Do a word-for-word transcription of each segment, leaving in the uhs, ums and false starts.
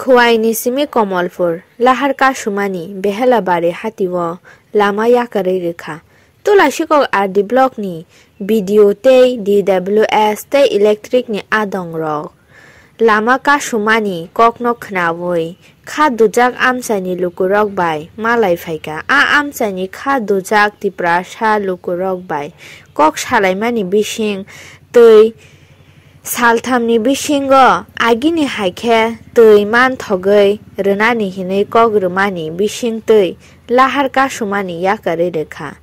Khowai ni simi Komolpur, Lahar Kasumani Behelabari hatio lama yakarwi rwkha. Tulasikok R D block ni B D O tei D W S tei electric ni adong rok lama kasumani kokno khnaui kha dujak amchaini lukurok bai malai phaikha. A amchaini kha dujak Tiprasa lukurok bai kok salaimani bising twi salthamni bisingo agini hai khe twi manthogwi rwnani hinwi kok rwmani bising twi lahar kasumani yakarwi rwkha.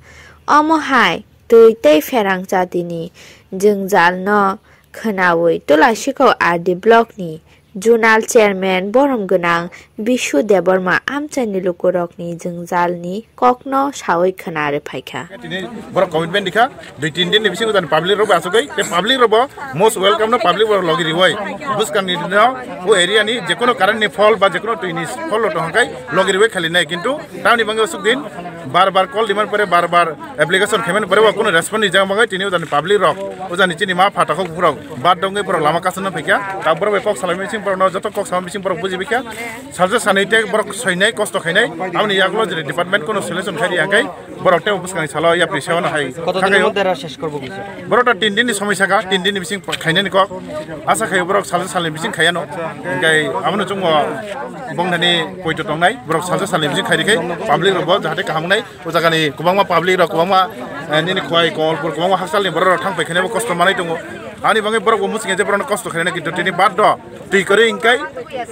Omo hai twi tei pherang chatini jwngjalno khwnaui Tulasikok R D block ni Zonal Chairman borom gwnang Bishu Debbarma amchaini lukurokni jwngjalni kokno saui khwna rwphaikha. Tini borok commitment dikha, dui tin din ni bisingo jani public rok bo asugwi, tei public rok bo most welcome no public rok logi riwi. Bwskang ni no o area ni jekono current ni fall ba jekono twi ni fall rok tong hwnkhe logi riwi khali nai, kintu tamni bangwi asuk din bar bar call dimani pore, bar bar application khaimani pore bo kuno response rijak bagwi tini o jani public rok, o jani chini ma pha takhuk borok bad dongwi borok lama kasana phaikha. Ta borok bai kok salai bising borok no joto kok salai bising borok buji bikha. Salsa sanwi tei borok soinai kosto khainai, aboni yagulo jeri department kono solution khai riya khe borok tei bwskangni salo yapri sewano hai kotodinni thangayo. Moddhe era shesh korbo buji? Borok ta tin din ni somoi saka, tin din ni bising khainani kok. Asa khayo borok salsa salni bising khayano. Hinkhe abono chungo bongthani poito tongnai, borok salsa salni bising khai rikhe public rok bo jahate kaham wngnai. O jagani kwbangma public rok, kwbangma, eh, nini Khowai, Komolpur, kwbangma hakchalni borok rok thang paikhe bo kosto manai tongo. Ani bagwi borok bo muchungya je borok kosto khainani, kintu tini bad do twi kwrwi hinkhe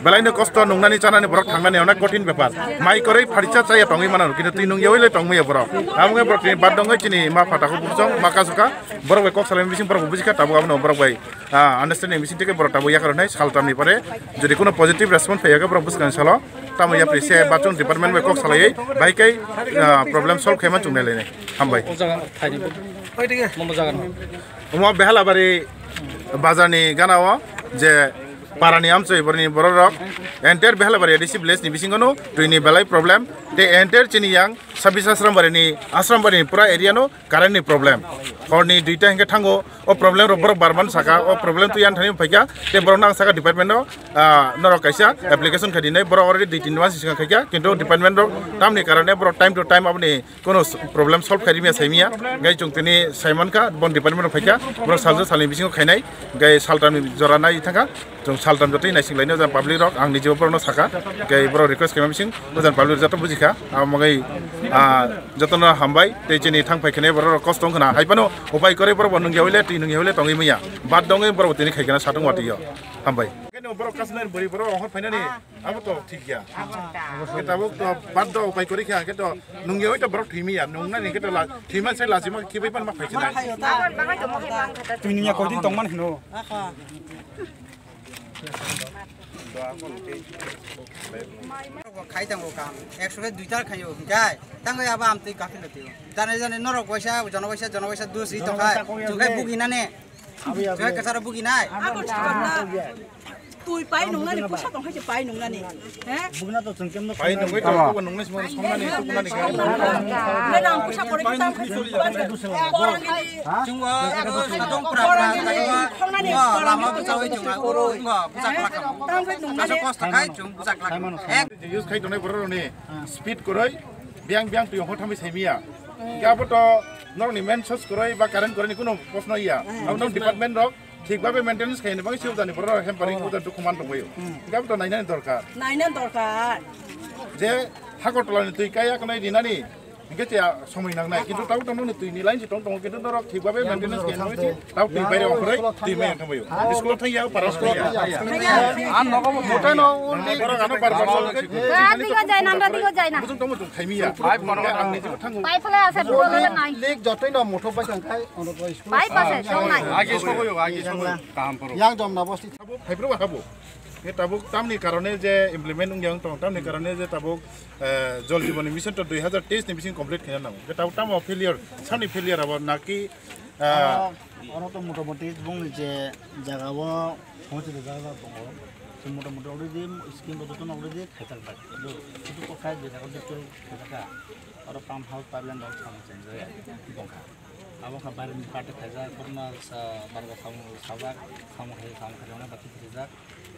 belaino kosto nungnani chanani borok thangnani onek kothin bepar. Mai kwrwi pharisa chaya tongwi mano, kintu twi nungyawi le tongmaya borok. Amo wngwi borok tini bad dongwi chini ma pha takhuk bujong ma kasukha. Borok bai kok salai bising borok bo bujikha, tabuk abono borok bai ah, understanding bising tike borok tabuk yakarwi nai saltamni pore jodi kuno positive response phaiya khe borok bwskang salo tamo yapri se bachung department bai kok salaiwi bai kai, ah, problem solve khaima chungnai lainai. Hambai. O jaga thaini bo. Momo jaga no. Omo Behalabari bazar ni gana o je para ni amchoi borni borok rok entire Behalabari A D C village ni bisingo no twi ni belai problem te entire chini yang sabis Asrambari ni Asrambari ni pura area no current ni problem. Hor ni duita hinkhe thango, o problem rok borok barman saka, o problem twi yan thani phaikha, tei borok nang saka department no, ah, norok kaisa application khai dinai, borok already dui tin mas swkang khaikha, kintu department rok tamni karone borok time to time aboni kono s-, problem solve khai rimya saimya, gai chwng tini saimankha, bon department rok phaikha, borok salsa salni bisingo khainai, gai saltamni jora nai thangkha. Chwng saltam jotoi naising lainai o jang public rok, ang nijebo borokno saka, tei borok request khaima bising o jang public joto bujikha, amo wngwi, ah, jotono hambai tei chini thang phai khenai borok rok kosto wngkhna, hai phano upai kwrwi borok bo nungya wile twi nungya wile tongwi manya, bad dongwi borok bo tini khai khena satung watwi o, hambai. Keno borok kasnai bwrwi borok ongkhor phainani, abo to thik ya. Khe tabuk to bad do upai kwrwi kha, khe to nungya wile to borok thwi manya, nungnani khe to la-, thwi man sai lachima khibai pan ma phai khenai. Twi nungya koidin tongman hino. Khai tango kam, ekso khe dui tar khayo, hinkhe tango abo amtwi kaphilotio. Jane jane norok waisa, jono waisa, jono waisa dos ri tongkhai, chwngkhai buginani, chwngkhai kwcharo buginai. Abo chwngna twi pai nungnani, pusa tongkhai se pai nungnani. He? Bugna to chwng kemno pai nungwi to, nungni simo songnani, songnani khe. Nang pusa pore kita. Chwngwa, adong pura pura, khongnani, lama bwchawi chwngwa, chwngwa bwchak lakha. Tangwi nungnani. Asa kos takhai chwng bwchak lakha. Ek. Use khai tongnai borok rokni speed kwrwi, biang biang twi ongkhor thamwi saimaya. Hinkhe abo to norokni main source kwrwi ba current kwrwini kuno proshno ya. Abo norok department rok thik babe maintenance khaini bagwi se ujani borok rok hampering ujar dukhu man tongbaio. Hinkhe abo to nainani dorkar. Nainani dorkar. Je Hagartala ni twi kaya kanai rinani, hinkhe te somoi nangnai, kintu tabuk tamo ni twi ni line se tong tongo, kintu norok thik babe maintenance khe nangwi se, tabuk twi baire ongkhorwi twi mai thangbaio. School thangya, para school ya. An nogo mo motai no. Borok ano bar bar. Digo jai na, digo jai na. Bujung tamo chung khaimiya. Ang ni thango. Pai phala ase, bolo nai. Lek jotoi no mothok bai thang khai, ono bai school. Pai pase, song nai. Agi sogoyo, agi sogoyo. Kaham poro. Yang jom na bosti. Tabuk, hai bro, habo. Khe tabuk tamni karone je implement wngya wng tong, tamni karone je tabuk, eh, Jal Jeevan Mission to dui hazar teis ni bising complete khaina nango. Khe tabuk tamo failure, sani failure abo naki, ah, oro, oro to motamoti bongni je jaga o phochili jaga tongo. Motamuti already scheme bo jotono already khaijak bai. Kintu, kintu kothai je jaga de tei khaijak kha. Oro pump house, pipeline rok samung change ya. Bongkha. Abo kha bari ni party khaijak, borno sa barga samung sajak, samung khai, samung khai, ona bati khaijak.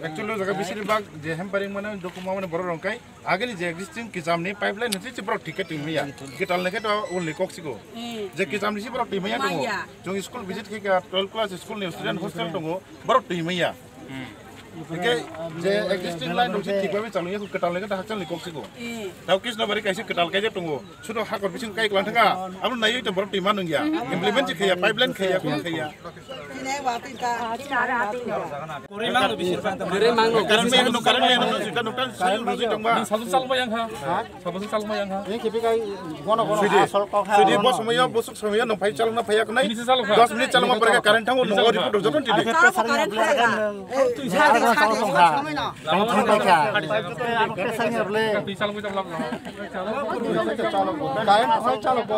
Actually, o jaga bisini bag je hampering mane, dokum mane borok rong kai. Agini je existing kijam ni pipeline ni si borok ticket twi maya. Kital ne khe to only kok siko. Hmm. Je kijam ni si borok twi maya tongo. Maya. Jong school visit khe ka twelve class school ni student hostel tongo. Borok twi maya. Hingke je existing line rok se thik bai chalwi ya, kwtal ni khe hakchal ni kok siko. Tau kis no bari kaisa kwtal kaijak tongo. Sudo hakor bising kai klang thangka. Amo naiwi to borok twi ma nung ya. Implement se khaya, pipeline khaya, kun khaya. Current mano, current mano, current mano, current mano, current mano. Sabon salma yang ha. Sabon salma yang ha. Ini kipi kai gono gono asol kok ha. Sudi bos moyo, bosuk somoyo nung phai chalokna phai yaknai. Ini se chalok ha. Dos minute chalokma pore current thango, nung report joto tidi. Current thango. Tong thang pai kha. Twi chalok bai chalok. Current hai chalok bo.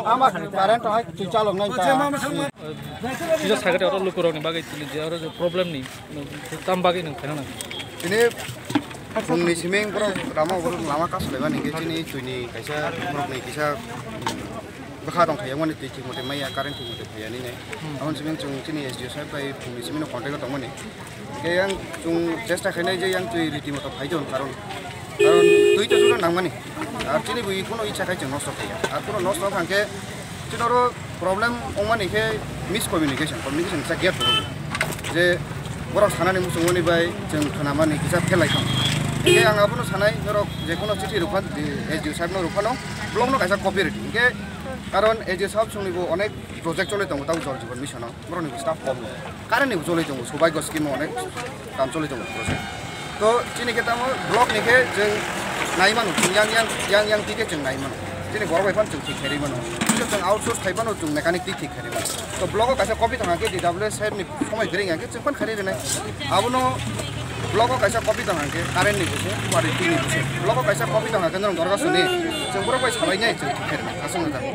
Ama current hai twi chalok nai ta. Kisa sagate oro lukurokni bagwi tini je oro je problem ni tam bagwi nang phena nang. Tini phungni siming borok rama borok lama kasolai mani khe chini twini kaisa borokni kisa bwkha tong thai mani twi thik mote maya current thik mote phaiya nini. Aboni siming chwng chini S D O saheb bai phungni siming no contact o tongmani. Khe yang chwng chesta khainai je yang twi riti moto phai don karon, karon twi to jora nangmani. Ar chini bui kono icha khai chwng nosto khaiya. Ar kono nosto khangkhe chini oro problem wngmani khe miscommunication, communication sa gap tongo. Je borok sanani muchungmani bai chwng khnamani kisa phelai thang. Khe ang abono sanai norok je kono chithi rwkha, S D O saheb no rwkha no, block no kaisa copy rwdi. Khe karon S D O saheb chwngni bo onek project choli tongo tabo Jal Jeevan Mission o. Borokni bo staff kom no. Current ni bo choli tongo, Saubhagya scheme o onek kam choli tongo project. To chini khe tamo block ni khe chwng nai mano, chwng yang yang, yang yang twi khe chwng nai mano. Chini borok bai phano chwng thik kherwi mano. Kisa chwng outsource khai phano chwng mechanic twi thik kherwi mano. To block o kaisa copy tong khe D W S saheb ni somoi kwrwi hwnkhe chwng phano kherwi rwnai. Abono block o kaisa copy tong khe current ni bo se, quality ni bo se. Block o kaisa copy tong khe norok dorga suni chwng borok bai salai nai chwng thik kherwi nai. Aswk no jani.